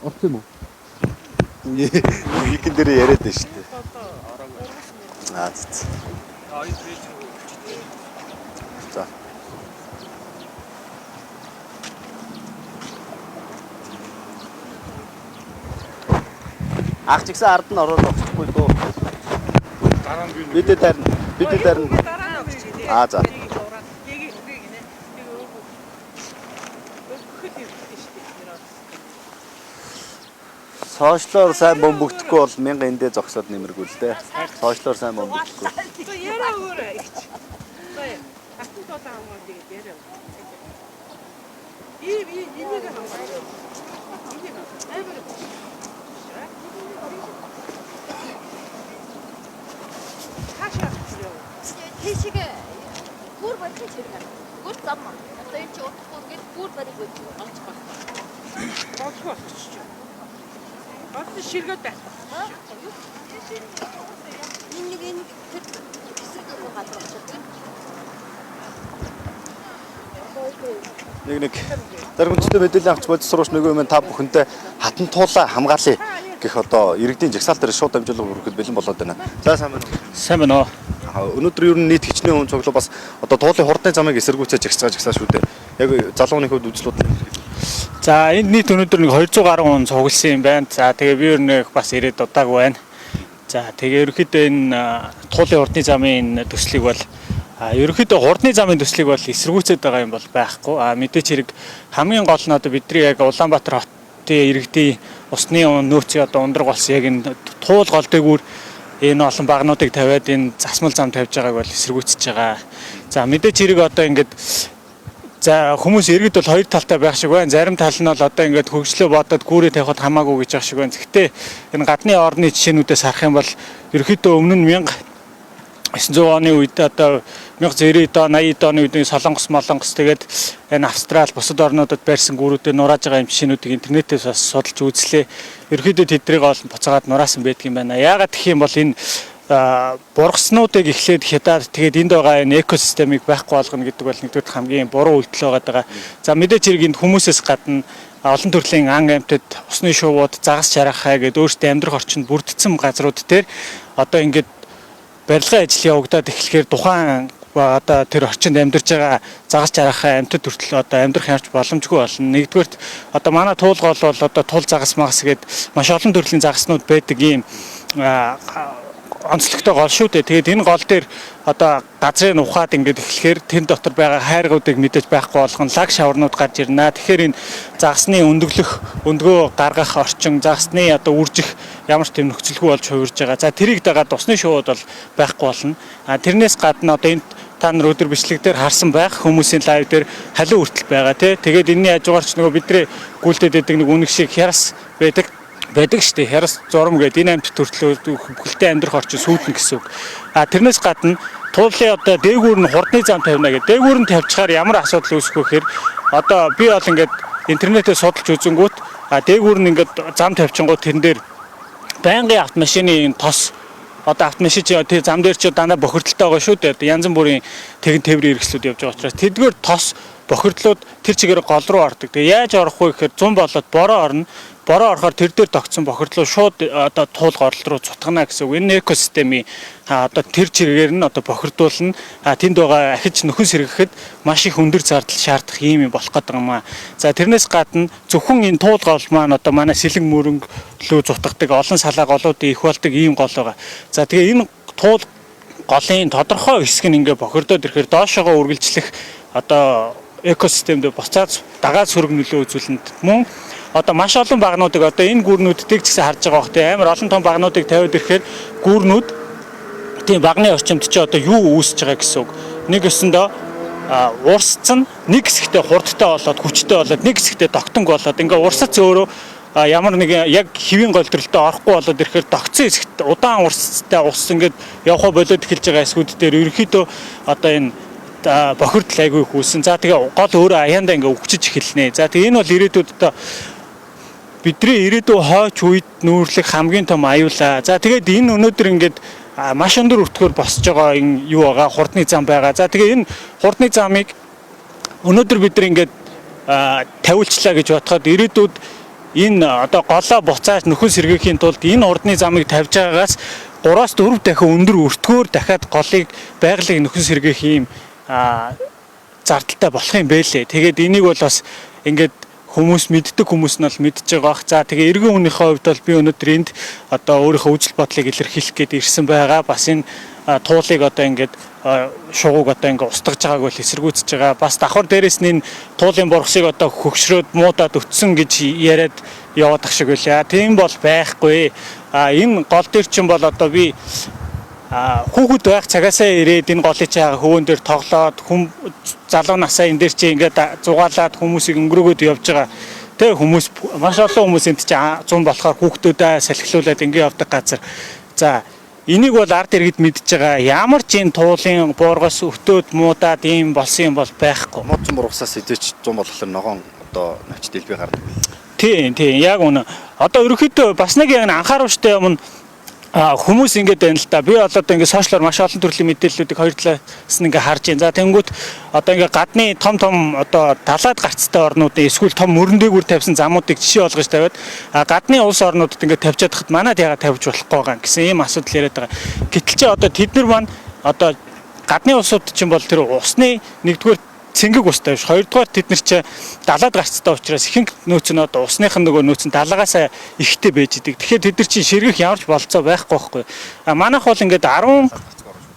Орсон юм уу? Викэн дээр яриад байна шүү дээ. Аа зү. За. Ах ч гэсэн ард нь ороод очихгүй дөө. Дараа нь би Бидэд тарина. Бидэд тарина. Дараа нь өгч дээ. Аа, за. Тэрийг зураад. Тэгийг үгүй гинэ. Тэг өгөх. Өгөхөд ирдэг шүү дээ. Сошиалор сайн бөмбөгдөхгүй бол мянга эндээ зогсоод нэмэргүй л дээ. Сошиалор сайн бөмбөгдөхгүй. За яриа өөрөө ихч. За хатан тулаан хамгаал тэгээд яриа. Ийм ийм энийг хамгаал. Энийг амар. Хаашаа яв. Тийшээ гүр барих хэрэг аа. Гүр зам. Одоо энэ чи утахгүй гээд гүр бариг болж байна. Болгүй болчих. Гол нь ширгээд байх. Энэ нэг энэ тэр хэсэг дөрөв газар очиж. Нэг нэг зарим хүнтэй мэдээлэл авч бодис сурууч нөгөө юм та бүхэнтэй хатан туулаа хамгаалъя гэх одоо иргэдийн жагсаал дээр шууд дамжуулга хүргэхэд бэлэн болоод байна. За сайн байна уу? Сайн байна уу? Аа, өнөөдөр ер нь нийт хичнээн хүн цуглаа бас одоо туулын хурдны замыг эсэргүүцэж жагсаж байгаа жагсаа шүү дээ. Яг залууны хувьд үзэл бодол. За энд нийт өнөөдөр нэг 200 гаруй хүн цугласан юм байна. За тэгээ би ер нь бас ирээд удаагүй байна. За тэгээ ерөнхийдөө энэ туулын хурдны замын энэ төслийг бол ерөнхийдөө хурдны замын төслийг бол эсэргүүцээд байгаа юм бол байхгүй. А мэдээч хэрэг хамгийн гол нь одоо бидний яг Улаанбаатар хотын иргэдийн усны нөөцийн одоо ундраг болсон яг энэ туул гол дээгүүр энэ олон багнуудыг тавиад энэ засмал зам тавьж байгааг бол эсэргүүцэж байгаа. За мэдээч хэрэг одоо ингээд за хүмүүс иргэд бол хоёр талтай байх шиг байна. Зарим тал нь бол одоо ингээд хөгжлөө бодоод гүүрээ тавихад хамаагүй гэж байх шиг байна. Гэхдээ энэ гадны орны жишээнүүдээс харах юм бол ерөнхийдөө өмнө нь 1900 оны үед одоо 1990 он 80 оны үед Солонгос, Молонгос тэгээд энэ Австрал бусад орнуудад байрсан гүүрүүдээ нурааж байгаа юм жишээнүүдийг интернетээс бас судалж үзлээ. Ерөнхийдөө тэднийг ол буцаагаад нураасан байдаг юм байна. Яагаад гэх юм бол энэ бургаснуудыг эхлээд хятад тэгээд энд байгаа энэ экосистемийг байхгүй болгоно гэдэг бол нэгдүгээр хамгийн буруу үйлдэл байгаа даа. За мэдээч хэрэг энд хүмүүсээс гадна олон төрлийн ан амьтад, усны шувууд, загас чарахай гэдээ өөрсдийн амьдрах орчинд бүрдсэн газрууд дээр одоо ингээд барилгын ажил явагдаад эхлэхээр тухайн одоо тэр орчинд амьдарч байгаа загас чарахай амьтад хүртэл одоо амьдрах ямарч боломжгүй болно. Нэгдүгээрт одоо манай туул гол бол одоо тул загас магас гээд маш олон төрлийн загаснууд байдаг ийм онцлогтой гол шүү дээ. Тэгээд энэ гол дээр одоо газрын ухаад ингээд эхлэхээр тэн дотор байгаа хайргуудыг мэдээж байхгүй болгон лаг шаврнууд гарч ирнэ. Тэгэхээр энэ загасны өндөглөх, өндгөө гаргах орчин, загасны одоо үржих ямар ч тийм нөхцөлгүй болж хувирж байгаа. За тэрийг дагаад усны шувууд бол байхгүй болно. А тэрнээс гадна одоо энд та нар өдөр бичлэг дээр харсан байх хүмүүсийн лайв дээр халуун хүртэл байгаа тий. Тэгээд энэний хажуугаар ч нөгөө бидний гүйлдээд байдаг нэг үнэг шиг хярас байдаг штэ. Хярас зурам гэдэг энэ амьд төртлөө бүхэлдээ амьдрах орчин сүйднэ гэсэн үг. А тэрнээс гадна туулын одоо дээгүүр нь хурдны зам тавина гэдэг. Дээгүүр нь тавьчихаар ямар асуудал үүсэх вэ гэхээр одоо би бол ингээд интернетээр судалж үзэнгүүт дээгүүр нь ингээд зам тавьчихгууд тэрэн дээр байнгын автомашины энэ тос одоо автомашин чи тэр зам дээр чи дандаа бохирдолтой байгаа шүү дээ. Одоо янз бүрийн тэгэн тээврийн хэрэгслүүд явж байгаа учраас тэдгээр тос бохирдлууд тэр чигээр гол руу ордог. Тэгээ яаж орох вэ гэхээр 100 болоод бороо орно. Бороо орохоор тэр дээр тогтсон бохирдлоо шууд одоо туул горол руу цутгана гэсэн үг. Энэ экосистемийн одоо тэр чигээр нь одоо бохирдуулна. Тэнд байгаа ахиж нөхөн сэргэхэд маш их өндөр зардал шаардах юм болох гэдэг юм аа. За тэрнээс гадна зөвхөн энэ туул гол маань одоо манай сэлэн мөрөнгө лөө зутгадаг олон салаа голуудын их болдог ийм гол байгаа. За тэгээ энэ туул голын тодорхой хэсэг нь ингээ бохирдоод ирэхээр доошоогоо үргэлжлэх одоо экосистемд буцаад дагаад сөрөг нөлөө үзүүлнэ. Мөн одоо маш олон багнуудыг одоо энэ гүрнүүдтэй ч гэсэн харж байгаа бох тийм амар олон том багнуудыг тавиад ирэхээр гүрнүүд тийм багны орчимд чи одоо юу үүсэж байгаа гэсэн үг. Нэг өсөндөө урсцсан нэг хэсэгтээ хурдтай болоод хүчтэй болоод нэг хэсэгтээ тогтонг болоод ингээ урсац өөрөө ямар нэг яг хэвийн голдролтой орохгүй болоод ирэхээр тогтсон хэсэгт удаан урсцтай ус ингээд явхаа болоод эхэлж байгаа хэсгүүд дээр ерөнхийдөө одоо энэ бохирдол айгүй их үүсэн. За тэгээ гол өөрөө аяндаа ингээ өвчөж эхэлнэ. За тэгээ энэ бол ирээдүйд одоо бидний ирээдүйн хойч үед нүүрлэх хамгийн том аюулаа. За тэгээд энэ өнөөдөр ингээд маш өндөр өртгөөр босч байгаа энэ юу байгаа хурдны зам байгаа. За тэгээ энэ хурдны замыг өнөөдөр бид нар ингээд тавиулчлаа гэж бодоход ирээдүйд Энэ одоо голоо буцааж нөхөн сэргээхийн тулд энэ урдны замыг тавьж байгаагаас 3-4 дахин өндөр өртгөөр дахиад голыг байгалыг нөхөн сэргээх ийм зардалтай болох юм бэлээ. Тэгээд энийг бол бас ингээд хүмүүс мэддэг хүмүүс нь бол мэдж байгаа бах. За тэгээ эргэн үнийхээ хувьд бол би өнөөдөр энд одоо өөрийнхөө үзэл бодлыг илэрхийлэх гээд ирсэн байгаа. Бас энэ туулыг одоо ингээд шугууг одоо ингээд устгаж байгааг бол эсэргүүцэж байгаа. Бас давхар дээрэс нь энэ туулын бургасыг одоо хөгшрөөд муудаад өтсөн гэж яриад яваад ах шиг байлаа. Тийм бол байхгүй. А энэ гол дээр чинь бол одоо би хүүхэд байх цагаасаа ирээд энэ голыг чи хөвөн дээр тоглоод хүм залуу насаа энэ дээр чи ингээд зугаалаад хүмүүсийг өнгөрөөгөөд явж байгаа. Тэ хүмүүс маш олон хүмүүс энд чи 100 болохоор хүүхдүүдээ салхилуулад ингээд явдаг газар. За энийг бол ард иргэд мэдж байгаа. Ямар ч энэ туулын буургаас өтөөд муудаад ийм болсон юм бол байхгүй. Муудсан бургасаас идэж 100 болохоор ногоон одоо навч дэлбий гардаг. Тийм тийм яг үнэ. Одоо ерөнхийдөө бас нэг яг анхааруулжтай юм нь хүмүүс ингэж байна л да. Би бол одоо ингэ сошиалор маш олон төрлийн мэдээллүүдийг хоёр талаас нь ингэ харж байна. За тэнгүүт одоо ингэ гадны том том одоо далаад гарцтай орнуудын эсвэл том мөрөн дээгүүр тавьсан замуудыг жишээ болгож тавиад гадны улс орнуудад ингэ тавьчаад хахад манад ягаад тавьж болохгүй байгаа гэсэн ийм асуудал яриад байгаа. Гэтэл чи одоо тэд нар маань одоо гадны улсууд чинь бол тэр усны нэгдүгээр цэнгэг устай биш. Хоёрдугаар тэд нар чи далаад гарцтай учраас ихэнх нөөц нь одоо усных нь нөгөө нөөц нь далаагаас ихтэй байж идэг. Тэгэхээр тэд нар чинь ширгэх ямар ч болцоо байхгүй байхгүй. А манайх бол ингээд 10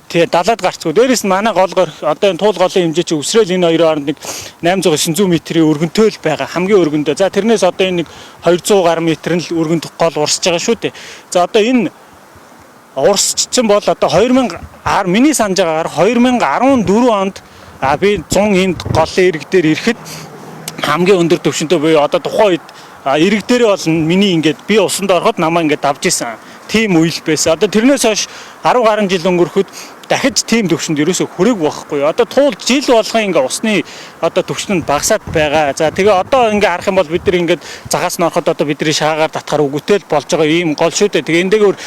тий далаад гарцгүй. Дээрээс нь манай гол горх одоо энэ туул голын хэмжээ чи өсрөөл энэ хоёрын хооронд нэг 800 900 метрийн өргөнтөө л байгаа. Хамгийн өргөндөө. За тэрнээс одоо энэ нэг 200 гаруй метр нь л өргөнд гол урсж байгаа шүү дээ. За одоо энэ урсчсан бол одоо 2010 миний санаж байгаагаар 2014 онд би 100 энд голын ирэг дээр ирэхэд хамгийн өндөр түвшинтэй буюу одоо тухайн үед ирэг дээрээ бол миний ингээд би усанд ороход намаа ингээд давж исэн. Тийм үйл байсан. Одоо тэрнээс хойш 10 гаруй жил өнгөрөхөд дахиж тийм төвшөнд ерөөсөө хүрээг байхгүй. Одоо туул жил болгон ингээ усны одоо төвшин нь багасаад байгаа. За тэгээ одоо ингээ харах юм бол бид нар ингээд загаас нь ороход одоо бидний шаагаар татахаар үгүйтэй л болж байгаа ийм гол шүү дээ. Тэгээ энэ дээгүүр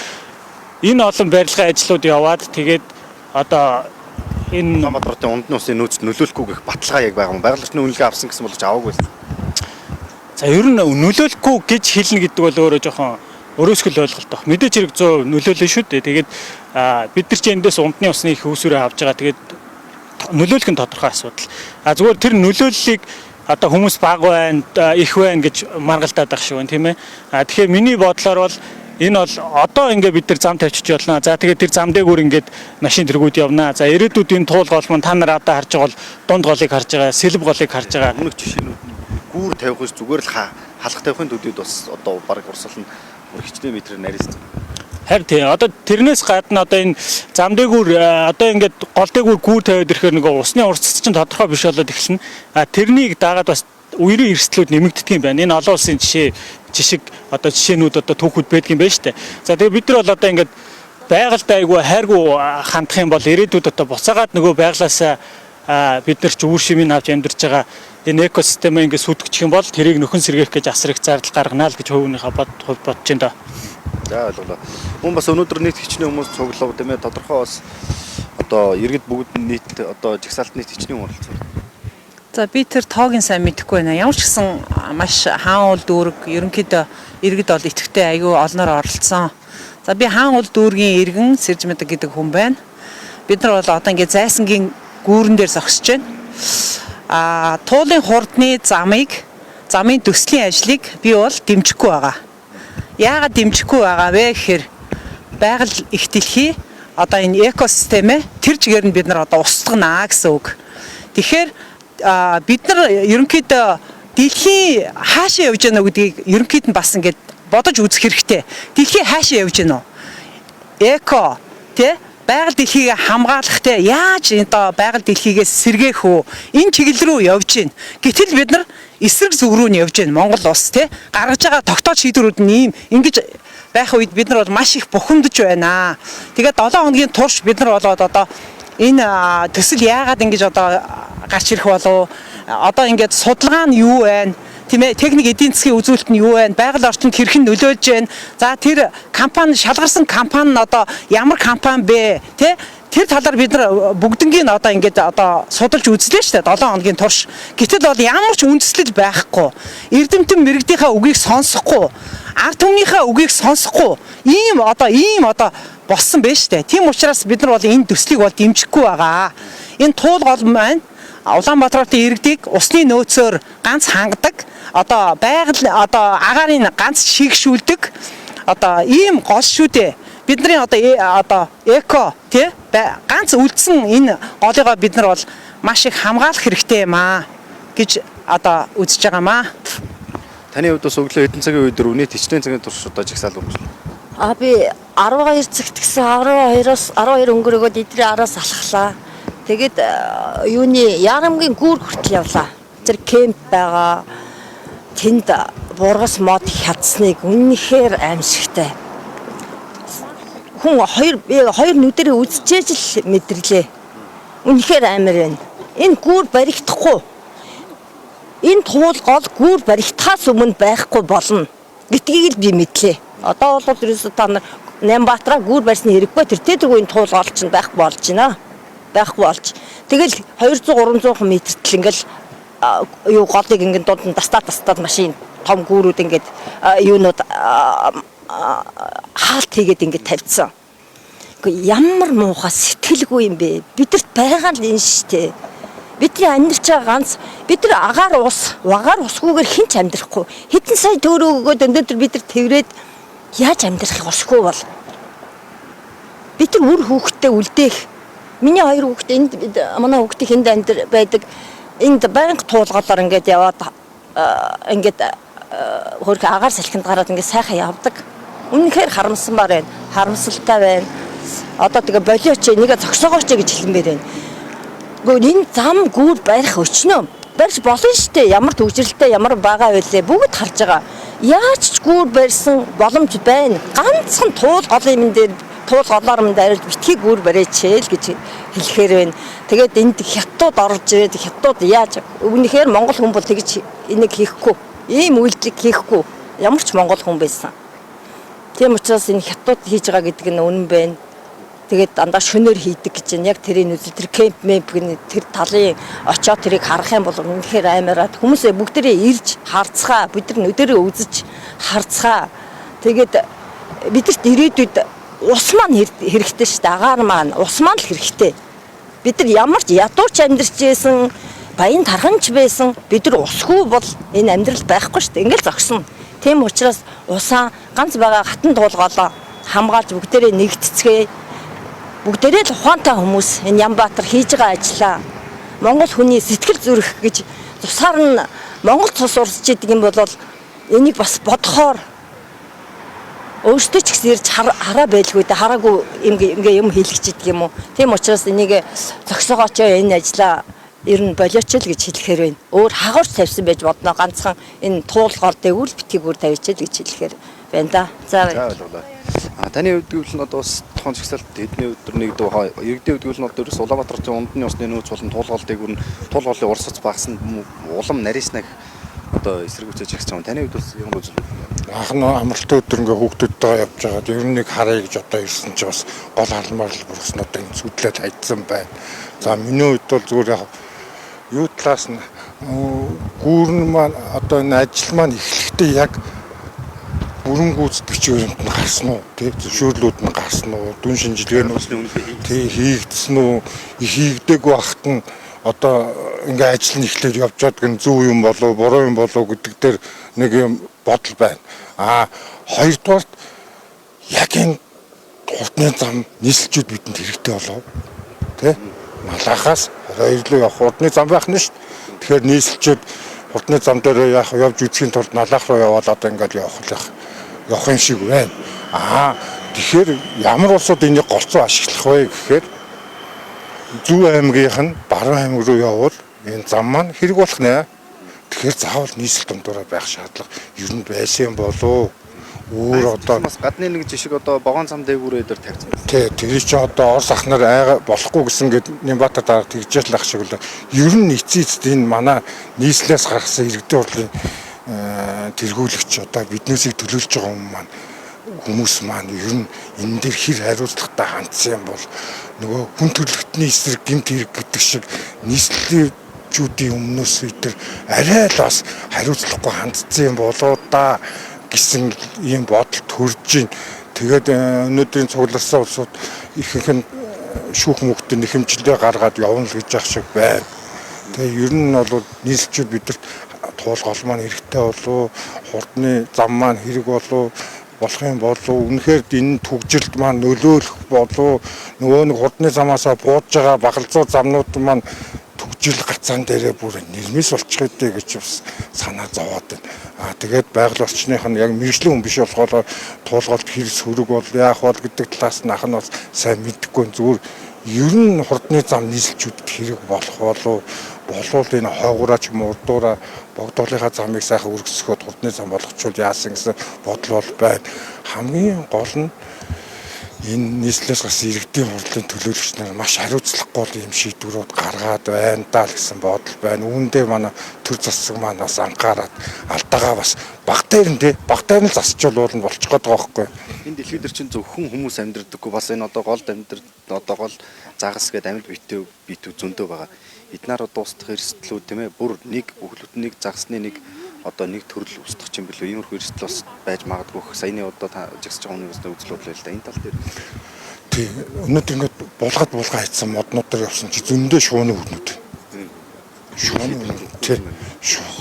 энэ олон барилгын ажлууд яваад тэгээд одоо энэ Улаанбаатар хотын ундны усын нөөцөд нөлөөлөхгүй гэх баталгаа яг байгаа юм. Байгаль орчны үнэлгээ авсан гэсэн болж аваагүй байсан. За ер нь нөлөөлөхгүй гэж хэлнэ гэдэг бол өөрөө жоохон өрөөсгөл ойлголт баг. Мэдээж хэрэг 100% нөлөөлнө шүү дээ. Тэгээд бид нар чи эндээс ундны усны их үүсвэрээ авч байгаа. Тэгээд нөлөөлөх нь тодорхой асуудал. А зүгээр тэр нөлөөллийг одоо хүмүүс бага байна, их байна гэж маргалдаад байх шиг байна, тийм ээ. А тэгэхээр миний бодлоор бол энэ бол одоо ингээ бид нар зам тавьчих болно. За тэгээд тэр зам дээгүүр ингээд машин тэргүүд явна. За ирээдүйд энэ туул гол мөн та нар одоо харж байгаа бол дунд голыг харж байгаа, сэлб голыг харж байгаа. Өмнөх жишээнүүд нь гүүр тавих биш зүгээр л халах тавихын төдийд бас одоо баг урсгал нь бүр хичнээн метрээр нарийссан. Харин тийм. Одоо тэрнээс гадна одоо энэ зам дээгүүр одоо ингээд гол дээгүүр гүүр тавиад ирэхээр нөгөө усны урсгал чинь тодорхой биш болоод эхэлнэ. А тэрнийг дагаад бас үерийн эрсдлүүд нэмэгддэг юм байна. Энэ олон улсын жишээ жишг одоо жишээнүүд одоо түүхүүд байдаг юм байна шүү дээ. За тэгээ бид нар бол одоо ингээд байгальд айгүй хайргүй хандах юм бол ирээдүйд одоо буцаагаад нөгөө байглаасаа бид нар ч үр шимийг авч амьдарч байгаа энэ экосистемээ ингээд сүтгэчих юм бол тэрийг нөхөн сэргээх гэж асар их зардал гаргана л гэж хувийнхаа хувь бодож байна даа. За ойлголоо. Мөн бас өнөөдөр нийт хичнээн хүмүүс цуглав тийм ээ тодорхой бас одоо иргэд бүгд нийт одоо жагсаалт нийт хичнээн оролцсон. За би тэр тоогийн сайн мэдэхгүй байна. Ямар ч гэсэн маш хаан уул дүүрэг ерөнхийдөө иргэд бол идэвхтэй айгүй олноор оролцсон. За би хаан уул дүүргийн иргэн Сэржмэдэг гэдэг хүн байна. Бид нар бол одоо ингээд зайсангийн гүүрэн дээр зогсож байна. А туулын хурдны замыг замын төслийн ажлыг би бол дэмжихгүй байгаа. Яагаад дэмжихгүй байгаа вэ гэхээр байгаль их дэлхий одоо энэ экосистемээ тэр чигээр нь бид нар одоо устгана гэсэн үг. Тэгэхээр бид нар ерөнхийдөө дэлхийн хаашаа явж байна гэдгийг ерөнхийд нь бас ингээд бодож үзэх хэрэгтэй. Дэлхий хаашаа явж байна уу? Эко тий байгаль дэлхийг хамгаалах те яаж одоо байгаль дэлхийгээс сэргээх үү? Энэ чиглэл рүү явж байна. Гэтэл бид нар эсрэг зүг рүү нь явж байна. Монгол улс те гаргаж байгаа тогтоол шийдвэрүүд нь ийм ингэж байх үед бид нар бол маш их бухимдаж байна. Тэгээд 7 хоногийн турш бид нар болоод одоо энэ төсөл яагаад ингэж одоо гарч ирэх болов? Одоо ингээд судалгаа нь юу байна? Тийм ээ, техник эдийн засгийн үзүүлэлт нь юу байна? Байгаль орчинд хэрхэн нөлөөлж байна? За тэр компани шалгарсан компани нь одоо ямар компани бэ? Тэ? Тэр талаар бид нар бүгднгийн одоо ингээд одоо судалж үзлээ шүү дээ 7 хоногийн турш. Гэтэл бол ямар ч үндэслэл байхгүй. Эрдэмтэн мэрэгдийнхаа үгийг сонсохгүй, ард түмнийхээ үгийг сонсохгүй ийм одоо болсон байна шүү дээ. Тийм учраас бид нар бол энэ төслийг бол дэмжихгүй байгаа. Энэ туул гол маань Улаанбаатар хотын иргэдийг усны нөөцөөр ганц хангадаг, одоо байгаль одоо агаарын ганц шигшүүлдэг одоо ийм гол шүү дээ. Бидний одоо эко тий ганц үлдсэн энэ голыгоо бид нар бол маш их хамгаалах хэрэгтэй юм аа гэж одоо үзэж байгаа маа. Таны хувьд бас өглөө хэдэн цагийн үед нийт хичнээн цагийн турш одоо жагсаал өнгөрсөн? А би 12 цагт гэсэн 12-оос 12 өнгөрөөгөөд эдрийн араас алхлаа. Тэгээд юуны Ярамгийн гүүр хүртэл явлаа. Тэр кемп байгаа. Тэнд бургас мод хядсныг үнэхээр аимшигтай. Хүн хоёр нүдэрээ үзчихээж л мэдэрлээ. Үнэхээр амар байна. Энэ гүүр баригдахгүй. Энэ туул гол гүүр баригдахаас өмнө байхгүй болно гэдгийг л би мэдлээ. Одоо бол ерөөсөө та нар Нямбатраа гүүр барьсны хэрэггүй тэр тэргүй энэ туул гол чинь байхгүй болж байна. Байхгүй болж. Тэгэл 200 300 метртэл ингээл юу голыг ингээд дунд нь тастаад машин том гүүрүүд ингээд юунууд хаалт хийгээд ингээд тавьчихсан. Үгүй ямар муухай сэтгэлгүй юм бэ? Бидэрт байгаа л энэ шүү дээ. Бидний амьдарч байгаа ганц бид нар агаар ус, вагаар усгүйгээр хэн ч амьдрахгүй. Хэдэн сая төгрөг өгөөд өнөөдөр бид нар тэрврээд яаж амьдрах усгүй бол? Бид нар үр хүүхэдтэй үлдээх. Миний хоёр хүүхэд энд манай хүүхдийн энд амьдар байдаг. Энд байнга туулгалаар ингээд яваад ингээд хөрх агаар салхинд гараад ингээд сайхан явдаг. Үнэхээр харамсамаар байна. Харамсалтай байна. Одоо тэгээ болиоч нэгэ зогсоогооч гэж хэлмээр байна. Гэхдээ энэ зам гүүр барих өчнөө. Барьж болно шүү дээ. Ямар төгжрэлтэй ямар байгаа байлээ бүгд харж байгаа. Яаж ч гүүр барьсан боломж байна. Ганцхан туул гол юм дээр туул голоор минь дайруулж битгий гүүр бариач л гэж хэлэхээр байна. Тэгээд энд хятадууд орж ирээд хятадууд яаж үнэхээр монгол хүн бол тэгж энийг хийхгүй. Ийм үйлдэл хийхгүй. Ямар ч монгол хүн байсан. Тийм учраас энэ хятадууд хийж байгаа гэдэг нь үнэн байна. Тэгээд дандаа шөнөөр хийдэг гэж байна. Яг тэрийн үзэл тэр кемп мемп гэнэ тэр талын очоод тэрийг харах юм бол үнэхээр аймаараад хүмүүсээ бүгдээрээ ирж харцгаа бид нар нүдэрээ үзэж харцгаа. Тэгээд бидэрт ирээдүйд ус маань хэрэгтэй шүү дээ. Агаар маань ус маань л хэрэгтэй. Бид нар ямар ч ядууч амьдарч байсан, баян тарханч байсан бид нар усгүй бол энэ амьдрал байхгүй шүү дээ. Ингээл зогсно. Тийм учраас усаа ганц байгаа хатан туулгаалаа хамгаалж бүгдээрээ нэгтцгээе. Бүгдээрээ л ухаантай хүмүүс энэ Ямбаатар хийж байгаа ажлаа Монгол хүний сэтгэл зүрх гэж тусаар нь Монгол цус урсж идэг юм бол энийг бас бодохоор өөртөө ч гэсэн ирж хараа байлгүй дээ хараагүй ингээ юм хийлгэж идэг юм уу. Тийм учраас энийг зогсоогооч энэ ажлаа ер нь болиоч л гэж хэлэхээр байна. Өөр хагуурч тавьсан байж бодно ганцхан энэ туул гол дээгүүр л битгий гүр тавьчих л гэж хэлэхээр байна да. За баярлалаа. А таны хувьд гэвэл нь одоо бас тухайн жагсаалт хэдний өдөр нэгдэв иргэдийн хувьд гэвэл нь одоо ерөөс Улаанбаатар хотын ундны усны нөөц болон туулгал дээгүүр нь туулгалын урсгац багасна улам нарийснаа одоо эсэргүүцэж жагсаж байгаа. Таны хувьд бас ямар үзэл вэ? Анх нь амралтын өдөр ингээ хүүхдүүдтэйгээ явж байгаад ер нь нэг харъя гэж одоо ирсэн чи бас гол халамаар л бургаснуудыг зүдлээд хайдсан байна. За миний хувьд бол зүгээр яг юу талаас нь гүүрэн маань одоо энэ ажил маань эхлэхдээ яг бүрэн гүйцэтгэгч өрөмт нь гарсан уу тий зөвшөөрлүүд нь гарсан уу дүн шинжилгээнүүд тий хийгдсэн үү хийгдээгүй байхад нь одоо ингээ ажил нь эхлээд явж байгаа нь зөв юм болов буруу юм болов гэдэг дээр нэг юм бодол байна. А хоёрдугаарт яг энэ хурдны зам нийслэлчүүд бидэнд хэрэгтэй болов тий Малахаас 22 руу явах хурдны зам байх нь шүү дээ. Тэгэхээр нийслэлчүүд хурдны зам дээр яг явж үзэхийн тулд Налаах руу яваад одоо ингээд явах юм шиг байна. Аа тэгэхээр ямар улсууд энийг голцоо ашиглах вэ гэхээр Зүү аймгийнх нь Баруун аймаг руу явбал энэ зам маань хэрэг болох нэ. Тэгэхээр заавал нийслэл дундуураа байх шаардлага ер нь байсан юм болов. Өөр одоо бас гадны нэг жишг одоо вагон зам дээгүүрээ дээр тавьсан байсан. Тий, тэр чинь одоо Орос ах нар айга болохгүй гэсэн гээд Нямбатар дарга тэгжэл ах шиг л. Ер нь эцээ эцэст энэ манай нийслэлээс гаргасан иргэдийн хурлын тэргүүлэгч одоо биднээсийг төлөөлж байгаа хүмүүс маань Хүмүүс маань ер нь энэ дээр хэр хариуцлагатай хандсан юм бол нөгөө хүн төрөлхтний эсрэг гэмт хэрэг гэдэг шиг нийслэлчүүдийн өмнөөс өдр арай л бас хариуцлагагүй хандсан юм болоо да гэсэн ийм бодол төрж байна. Тэгээд өнөөдрийн цугларсан улсууд ихэнх нь шүүх мөхтөн нэхэмжлээ гаргаад явна л гэж ах шиг байна. Тэгээ ер нь бол нийслэлчүүд бидэрт туулгал маань хэрэгтэй болов, хурдны зам маань хэрэг болов, болох юм болов, үнэхээр энэ түгжрэлд маань нөлөөлөх болов, нөгөө нэг хурдны замаасаа бууж байгаа багалзуу замнууд маань түгжрэл гацаан дээрээ бүр нэрмэс болчих үү гэж бас санаа зовоод байна. Аа тэгээд байгаль орчных нь яг мэргэжлийн хүн биш болохоор туулгалт хэр сөрөг бол яах бол гэдэг талаас нь ах нь бас сайн мэдэхгүй зүгээр ер нь хурдны зам нийслэлчүүдэд хэрэг болох болов болвол энэ хойгоороо ч юм уу урдуураа богдуулынхаа замыг сайхан өргөсгөхөд хурдны зам болгочвол яасан гэсэн бодол бол байна. Хамгийн гол нь энэ нийслэлээс гарсан иргэдийн хурлын төлөөлөгч нар маш хариуцлагагүй юм шийдвэрүүд гаргаад байна даа л гэсэн бодол байна. Үүндээ манай төр засаг маань бас анхаарат алдаагаа бас баг дээр нь тий баг дээр нь засчвал ууланд болчих гээд байгаа байхгүй. Энэ дэлхий дээр чинь зөвхөн хүмүүс амьдрдаггүй бас энэ одоо голд амьдр одоо гол загас гэдэг амьд биетэй биетүү зөндөө байгаа. Эднаар дуустах эрсдлүүд тийм ээ бүр нэг бүхлөт нэг загасны нэг одоо нэг төрөл устгах юм бэлүү. Иймэрхүү эрсдэл бас байж магадгүй. Саяны одоо жагсаж байгаа хүний бас үзэл бодол байл та. Энэ тал дээр тий өнөөдөр ингээд булгаад булгаа хийсэн моднууд дээр явсан чи зөндөө шууны өрнүүд. Шууны өрнүүд тий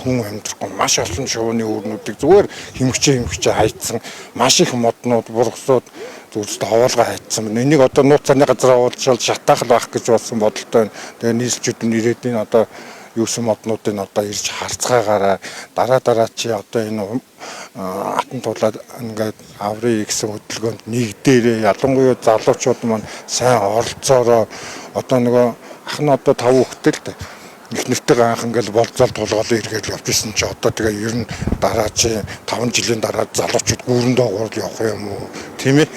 хүн амьдрахгүй маш олон шууны өрнүүдийг зүгээр хэмгчээ хайцсан маш их моднууд бургасууд зүрхт ховоолгоо хайцсан. Энийг одоо нууц цааны газар уулзчаал шатаах л байх гэж болсон бодолтой байна. Тэгээ нийслэлчүүд нь ирээдүйн одоо юусэн моднуудыг одоо ирж харцгаагаараа дараа дараа чи одоо энэ атан тулаад ингээд аврыг гэсэн хөдөлгөөнд нэгдээрээ ялангуяа залуучууд маань сайн оролцоороо одоо нөгөө ах нь одоо 5 хүүхэдтэй л дээ. Их нэртэйгээ анх ингээл болцоол тулгаалan эргээд явж исэн чи одоо тэгээ ер нь дараа чи 5 жилийн дараа залуучууд гүүрэн доогуур явах юм уу тийм ээ.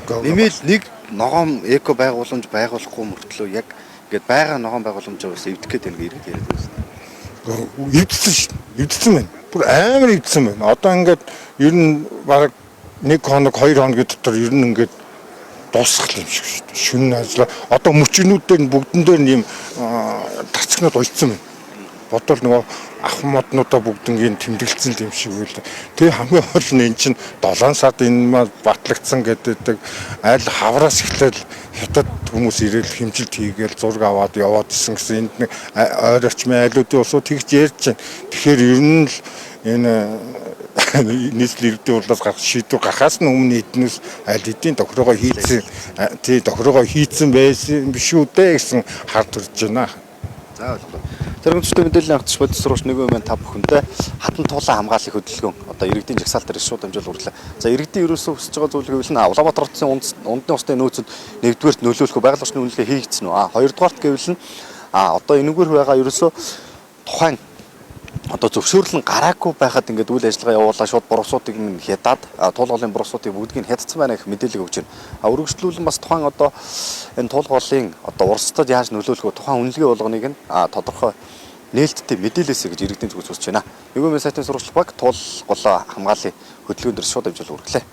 Нэмэл нэг ногоон эко байгууламж байгуулахгүй мөртлөө яг ингээд байгаа ногоон байгууламжаа бас эвдэх гээд байна иргэд яриад байсан. Эвдсэн шүү. Эвдсэн байна. Бүр амар эвдсэн байна. Одоо ингээд ер нь бараг 1 хоног 2 хоногийн дотор ер нь ингээд дуусгах юм шиг шүү дээ. Шөнө ажлаа одоо мөчнүүд дээр нь бүгдэн дээр нь ийм тацгнууд уйдсан байна. Бодвол нөгөө ах моднуудаа бүгднгийн тэмдэглэсэн юм шиг үйл. Тэгээ хамгийн гол нь эн чинь 7 сард энэ маа батлагдсан гэдэг аль хавраас эхлээл хятад хүмүүс ирээл хэмжилт хийгээл зураг аваад яваад исэн гэсэн энд нэг ойр орчмын айлуудын улсууд тэгж ярьж байна. Тэгэхээр ер нь л энэ нийслэл иргэдийн хурлаас гарах шийдвэр гарахаас нь өмнө эднээс аль хэдийн тохиргоо хийцэн тий тохиргоо хийцэн байсан биш үү дээ гэсэн хар төрж байна. За ойлголоо. Тэрэгчтэй мэдээллийн авч бодис сурагч нэг юм та бүхэндээ хатан туулаа хамгаалах хөдөлгөөн одоо иргэдийн жагсаалт дээр шууд дамжуул үрлээ. За иргэдийн ерөөсөө хүсэж байгаа зүйл гэвэл нь Улаанбаатар хотын ундны усны нөөцөд нэгдүгээрт нөлөөлөх байгаль орчны үнэлгээ хийгдсэн үү? А хоёрдугаарт гэвэл нь одоо энэгээр байгаа ерөөсөө тухайн одоо зөвшөөрөл нь гараагүй байхад ингээд үйл ажиллагаа явуулаа шууд бурусуудыг нь хядаад туулгалын бурусуудыг бүгдийг нь хядцсан байна гэх мэдээлэл өгч байна. А өргөжлүүлэн бас тухайн одоо энэ туулгалын одоо урсдад яаж нөлөөлөх вэ? Тухайн үнэлгээ болгоныг нь тодорхой нээлттэй мэдээлээсэй гэж иргэдийн зүгээс хүсэж байна. Нэгүмэн сайтын сурвалжлах баг туулгалаа хамгааллын хөдөлгөөн дээр шууд дамжуул үргэлээ.